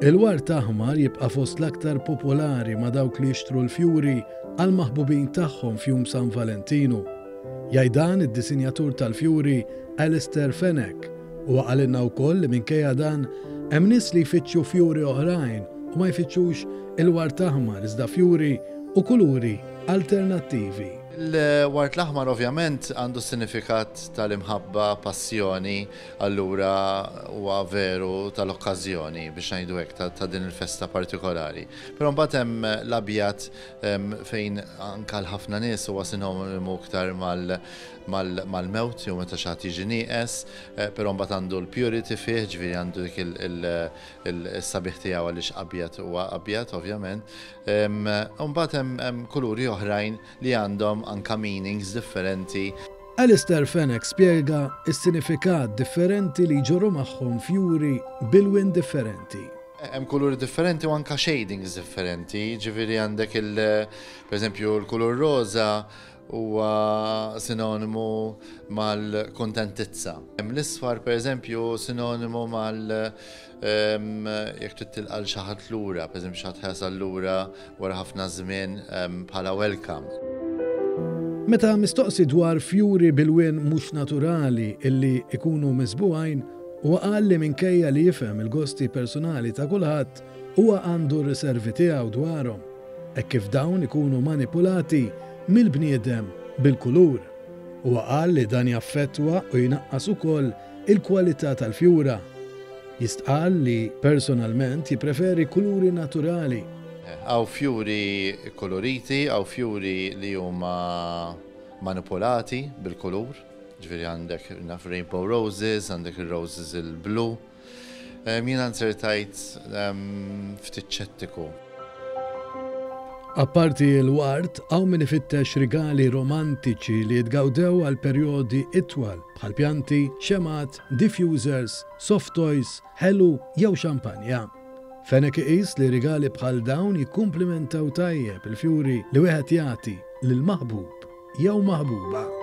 Il-ward aħmar jibqa' fost l-aktar popolari ma' dawk li jixtru l-fjuri għall-maħbubin tagħhom f'Jum San Valentinu. Jgħid dan id-disinjatur tal-fjuri Alistair Fenech. Huwa qalilna wkoll li minkejja dan hemm nies li jfittxu fjuri oħrajn u ma jfittxux il-ward aħmar iżda fjuri u kuluri alternattivi. Il-ward l-aħmar ovvjament għandu s-sinifikat tal-imħabba, passjoni, allura huwa veru tal-okkażjoni biex ngħidu hekk ta' din il-festa partikolari. Però mbagħad hemm l-abjad fejn anke għal ħafna nies huwa sinonimu iktar mal-mewt jew meta xi ħadd jiġi nieqes, però mbagħad għandu l-purity fih, ġifieri għandu dik is-sabiħ tiegħu għaliex abjad huwa abjad ovvjament. U mbagħad hemm kuluri oħrajn li għandhom anka meanings differenti. Alistair Fenech spjega s-sinifikat differenti li jġorru magħhom fjuri b'ilwien differenti. Hemm kuluri differenti u anka shadings differenti, jiġifieri għandek il, pereżempju l-kulur roża huwa sinonimu mal-kuntentizza. Hemm l-isfar pereżempju sinonimu mal jekk trid tilqa' 'l xi ħadd lura, pereżempju xi ħadd ħa jasal lura wara ħafna żmien bħala welcome. Meta mistoqsi dwar fjuri b'ilwien mhux naturali illi ikunu miżbugħin, huwa qal li minkejja li jifhem il-gosti personali ta' kulħadd, huwa għandu r-riservi tiegħu dwarhom, hekk kif dawn ikunu manipulati mill-bniedem bil-kulur. Huwa qal li dan jaffettwa u jnaqqas ukoll il-kwalità tal-fjura. Jistqarr li personalment jippreferi kuluri naturali. Hawn fjuri kkuluriti, hawn fjuri li huma manipulati bil-kulur, ġifieri għandek naf rainbow roses, għandek ir-roses il-blu. Jiena nzertajt ftit ċettiku. Apparti l-ward, hawn min ifittex rigali romantiċi li jitgawdew għal perjodi itwal, bħal pjanti, xemgħat, diffusers, soft toys, ħelu jew xampanja. Fenech iqis li rigali bħal dawn jikkumplimentaw tajjeb il-fjuri li wieħed jagħti lill-maħbub jew maħbuba.